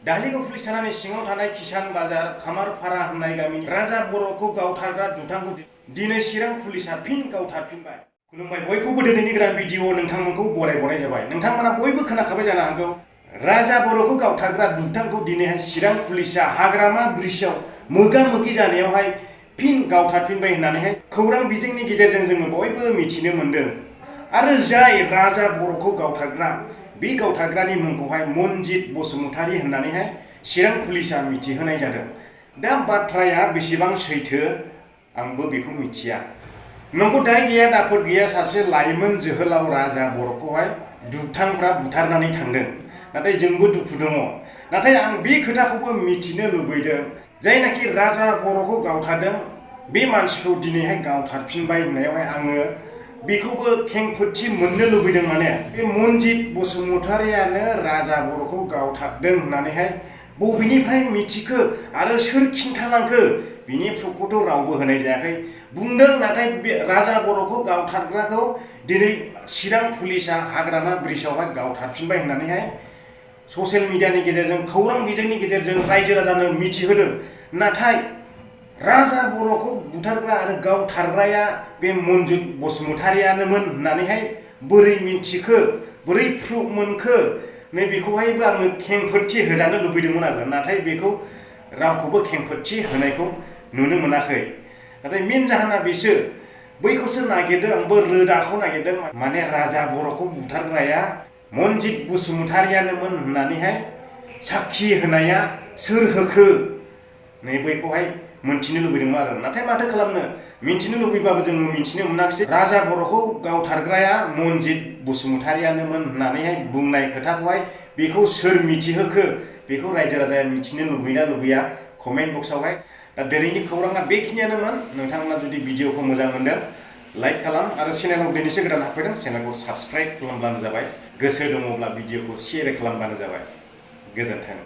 दालिगाव police थानानि सिङाव थानाय किसान बाजार खामारपारा होननाय गामिनि राजा बर'खौ गावथारग्रा दुथांखौ दिनै चिरां पुलिसा फिन गावथारफिनबाय। खुलुमबाय बयखौबो दिनैनि गोदान भिडिअ नोंथांमोनखौ बरायबावनाय जाबाय। नोंथांमोना बयबो खोनाखाबाय जानो हागौ राजा बर'खौ गावथारग्रा दुथांखौ दिनैहाय चिरां पुलिसा हाग्रामा ब्रिजआव मोगा-मोगि जानायावहाय फिन गावथारफिनबाय होननानैहाय खौरां बिजोंनि गेजेरजों जोङो बयबो मिथिनो मोन्दों। आरो जाय राजा बर'खौ गावथारग्रा बे गावथारग्रानि मुंखौहाय मनजित बसुमतारी होननानैहाय चिरां पुलिसा मिथिहोनाय जादों। दा बाथ्राया बेसेबां सैथो आंबो बेखौ मिथिया। नंगौ दाय गैया दाफोद गैया सासे लाइमोन जोहोलाव राजा बर'खौहाय दुथांफ्रा बुथारनानै थांदों। नाथाय जोंबो दुखु दङ। नाथाय आं बे खोथाखौबो मिथिनो लुबैदों जायनाखि राजा बर'खौ गावथारदों बे मानसिखौ दिनैहाय गावथारफिनबाय होननायावहाय आङो बेखौबो खेंफोरथि मोननो लुबैदों। माने बे मनजित बसुमतारीयानो राजा बर'खौ गावथारदों होननानैहाय बबेनिफ्राय मिथिखो आरो सोर खिन्थालांखो बिनि प्रुफखौथ' रावबो होनाय जायाखै। बुंदों नाथाय बे राजा बर'खौ गावथारग्राखौ दिनै चिरां पुलिसा हाग्रामा ब्रिजआवहाय गावथारफिनबाय होननानैहाय ससियेल मिडियानि गेजेरजों खौरां बिजोंनि गेजेरजों रायजो राजानो मिथिहोदों। नाथाय राजा बर'खौ बुथारग्रा आरो गावथारग्राया बे मनजित बसुमतारीयानोमोन होननानैहाय बोरै मिन्थिखो बोरै प्रुफ मोनखो नैबेखौहायबो आङो खेंफोरथि होजानो लुबैदोंमोन आरो। नाथाय बेखौ रावखौबो खेंफोरथि होनायखौ नुनो मोनाखै। नाथाय मेन जाहोना बेसो बैखौसो नागिरदों आंबो रोदाखौ नागिरदों। माने राजा बर'खौ बुथारग्राया मनजित बसुमतारीयानोमोन होननानैहाय साखि होनाया सोर होखो नै बैखौहाय मोनथिनो लुबैदोंमोन आरो। नाथाय माथो खालामनो मिन्थिनो लुबैबाबो जोङो मिन्थिनो मोनाखिसै। राजा बर'खौ गावथारग्राया मनजित बसुमतारीयानोमोन होननानैहाय बुंनाय खोथाखौहाय बेखौ सोर मिथिहोखो बेखौ रायजो राजाया मिथिनो लुबैना लुबैया कमेन्ट बक्सआवहाय। दा दिनैनि खौराङा बेखिनियानोमोन। नोंथांमोना जुदि भिडिअखौ मोजां मोनदों लाइक खालाम आरो चेनेलाव दिनैसो गोदान हाबफैदों चेनेलखौ साबस्क्राइब खालामब्लानो जाबाय। गोसो दङब्ला भिडिअखौ शेयार खालामबानो जाबाय। गोजोन्थों।